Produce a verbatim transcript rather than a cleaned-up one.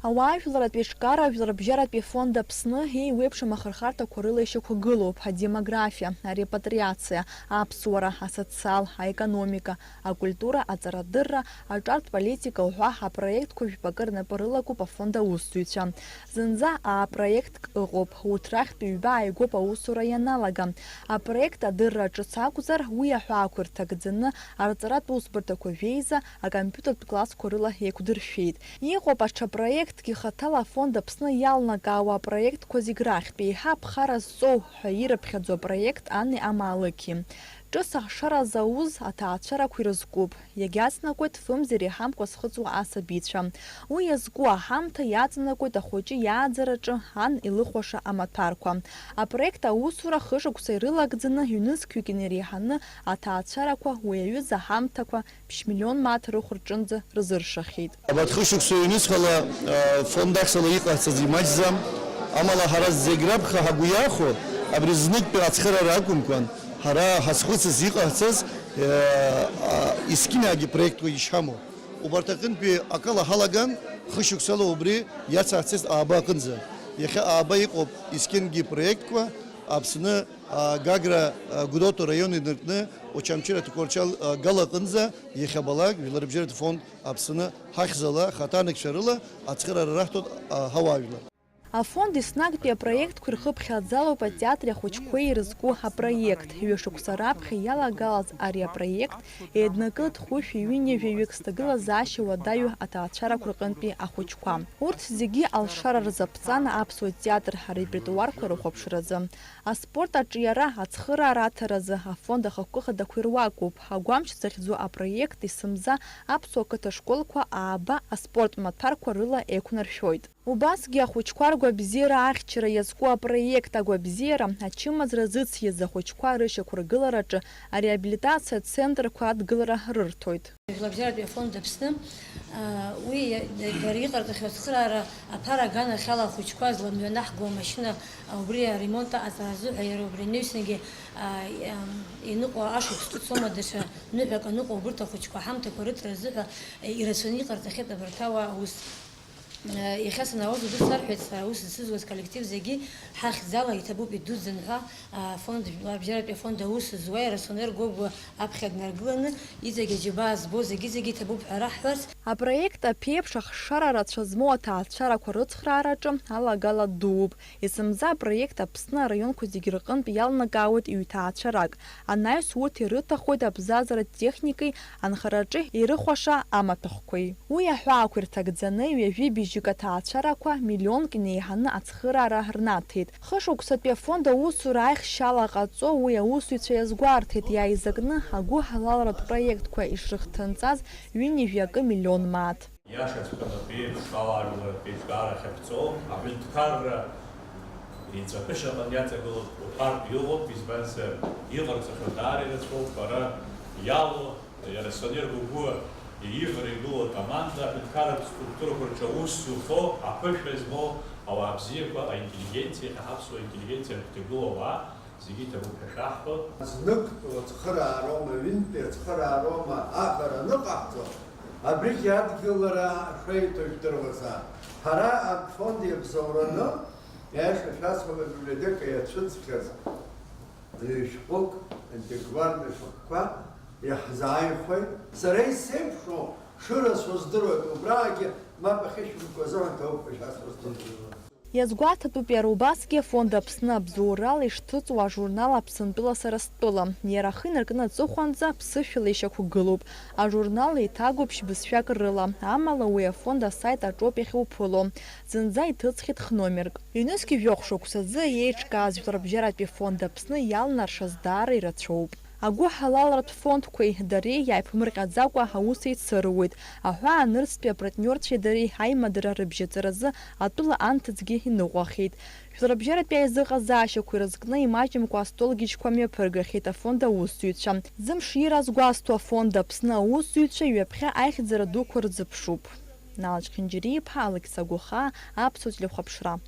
Ауаажәларратә еиҿкаара Жәларбжьаратәи афонд Аԥсны еиуеиԥшым ахырхарҭақәа рыла ишьақәгылоуп адемографиа, арепатриациа, аԥсуара, асоциал, аекономика, акультура, аҵарадырра, аҿартә политика уҳәа апроектқәа жәпакы рнапы рылакуп афонд аусзуҩцәа. Зынӡа аа-проектк ыҟоуп, урҭ рахьтә ҩба ааигәоуп аусура ианалага. Апроект адырра ҿыц акәзар, уи аҳәаақәа ирҭагӡаны арҵаратә усбарҭақәа жәеиза акомпиутертә классқәа рыла еиқәдыршәеит. Иҟоуп аҽа проектк ихаҭала афонд Аԥсны иалнакаауа апроектқәа зегь рахьтә еиҳа аԥхара зҵоу ҳәа ирыԥхьаӡо апроект Ани амаалықьи. Ҿыц ашара зауз аҭаацәарақәа ирызкуп. Иагьаҵнакуеит фымз иреиҳамкәа зхыҵуа асабицәа. Уи иазку аҳамҭа иаҵанакуеит ахәыҷы иааӡараҿы ан илыхәаша амаҭәарқәа. Апроект аусура хышықәса ирылагӡаны ҩнызқьҩык инареиҳаны аҭаацәарақәа уи аҩыза аҳамҭақәа ԥшь миллион мааҭ рыхә рҿынӡа рзыршахьеит. Абарҭ хышықәса ҩнуҵҟала, а, фонд ахьӡала иҟаҳҵаз имаҷӡам, амала ҳара зегь раԥхьа ҳагәы иахәо абри зныктәи ацхыраара акәымкәан, ҳара ҳазхәыцыз иҟаҳҵаз, а, а, есқьынагьы проектқәа ишҳамоу. Убарҭ аҟынтәи акала ҳалаган, хышықәсала убри иацаҳҵеит ааба аҟынӡа. Иахьа ааба иҟоуп есқьынгьы проектқәа Аԥсны, а, Гагра, а, Гәдоуҭа раион инаркны Очамчыра Тҟәарчал, а, гала аҟынӡа иахьабалак Жәларбжьаратә фонд Аԥсны ҳахьӡала хаҭанакцәа рыла ацхыраара раҳҭоит, а, ҳауаажәлар. Афонд еснагьтәи апроектқәа ирхыԥхьаӡалоуп атеатри ахәыҷқәеи ирызку апроект. Ҩышықәса раԥхьа иалагалаз ари апроект еиднакылт хәышәи ҩынҩажәаҩык зҭагылазаашьа уадаҩу аҭаацәарақәа рҟынтәи ахәыҷқәа. Урҭ зегьы алшара рзаԥҵан аԥсуа театр арепертуарқәа рыхәаԥшразы. Аспорт аҿиара, ацхыраара аҭаразы афонд ахықәкы хадақәа ируакуп. Агәамч захьӡу апроект есымза аԥсуа қыҭа школқәа ааба аспорт маҭәарқәа рыла еиқәнаршәоит. Убасгьы ахәыҷқәа ргәабзиара ахьчара иазку апроект агәабзиара ачымазара зыциз ахәыҷқәа рышьақәыргылараҿы ареабилитациа центрқәа адгылара рырҭоит. Жәларбжьаратәи афонд Аԥсны, а, уи иа-, дара иҟарҵахьоу ацхыраара аԥара аганахьала ахәыҷқәа зламҩанаҳго амашьына, а, убри аремонт аҟаҵара азыҳәа иара убри анаҩсангьы, а, и-, ам, иныҟәо ашықәс ҿыцоума даҽа ныҳәак аныҟәо убырҭ ахәыҷқәа аҳамҭақәа рыҭра азыҳәа, э, ирацәаны иҟарҵахьеит абарҭ ауаа аус. Иахьа санаауаз убыс сарҳәеит, сара аус зцызуаз коллектив зегьы ҳахьӡала иҭабуп идуӡӡан ҳәа, афонд, абжьаратәи афонд аус зуа иара Сонер Гогәуа аԥхьа днаргыланы, иҵегь аџьабаа збо зегьы-зегьы иҭабуп ҳәа раҳҳәарц. Апроект аԥеиԥш ахшара рацәа змоу аҭаацәарақәа рыцхраараҿы алагала дууп. Есымза апроект Аԥсны араионқәа зегьы рҟынтә иалнакаауеит ҩҭаацәарак. Анаҩс урҭ ирыҭахоит абзазаратә техникеи анхараҿы ирыхәаша амаҭәахәқәеи. Уи аҳәаақәа ирҭагӡаны ҩажәи бжьык аҭаацәарақәа миллионк инеиҳаны ацхыраара рнаҭеит. Хышықәсатәи афонд аусура аихшьала ҟаҵо уи аусзуҩцәа иазгәарҭеит, иааизакны агәыҳалалратә проектқәа ишрыхҭынҵаз ҩынҩажәи акы миллион мааҭ. Иашаҵәҟьаны абри еиԥш ауаажәларратә еиҿкаара ахьаԥҵоу аҳәынҭқарра еиҵаҳәышьаҟны иаҵагылоуп уҳәартә иҟоуп, избанзар, иҟарҵахьоу даара ирацәоуп, ара иалоу, иара Сонер Гогәуа ивара игылоу акоманда аҳәынҭқарратә структурақәа рҿы аус зухо, аԥышәа змоу ауаа бзиақәа, аинтеллигенциа, иахьа ҳаԥсуа интеллигенциа рахьтә игылоу ауаа, зегьы иҭабуп ҳәа шәаҳҳәо. Зныктәи ацхыраароума, ҩынтәи ацхыраароума аҟара аныҟаҳҵо, абригь адгылара шеиҭо жәдыруазаап. Ҳара афонд иабзоураны, иаша шәасҳәап, абиблиотека иацәыӡхьаз ҩ-шәҟәык, антикварнтә шәҟәқәа иаҳзааихәеит. Сара исеиԥшу шырацәоу здыруеит, убраагьы мап ахьышәымкуа азыҳәан ҭабуп ҳәа шәасҳәо сҭахуп. Иазгәаҭатәуп иара убасгьы Афонд Аԥсны абзоурала ишҭыҵуа ажурнал Аԥсынтәыла сара стәыла. Иара ахы инаркны аҵыхәанӡа ԥсышәала ишьақәгылоуп. Ажурнал еиҭагоуп шьбызшәак рыла, амала уи афонд асайт аҿоуп иахьуԥыло. Зынӡа иҭыҵхьеит хномерк. Ҩнызқь жәохә шықәсазы еиҿкааз Жәларбжьаратәи Афонд Аԥсны иалнаршаз даара ирацәоуп. Агәыҳалалратә фондқәеи дареи иааиԥмырҟьаӡакәа аус еицыруеит. Аҳәаа нырцәтәи апартниорцәеи дареи аимадара рыбжьаҵаразы атәыла анҭыҵгьы иныҟәахьеит. Жәларбжьаратәи аизыҟазаашьақәа ирызкны имаҷымкәа астолгьежьқәа мҩаԥыргахьеит афонд аусзуҩцәа. Зымш ира згәазҭо, Афонд Аԥсны аусзуҩцәа ҩаԥхьа аихьӡара дуқәа рзыԥшуп. Налач Хинџьариа-иԥа, Алықьса Гәахаа, Аԥсуа телехәаԥшра.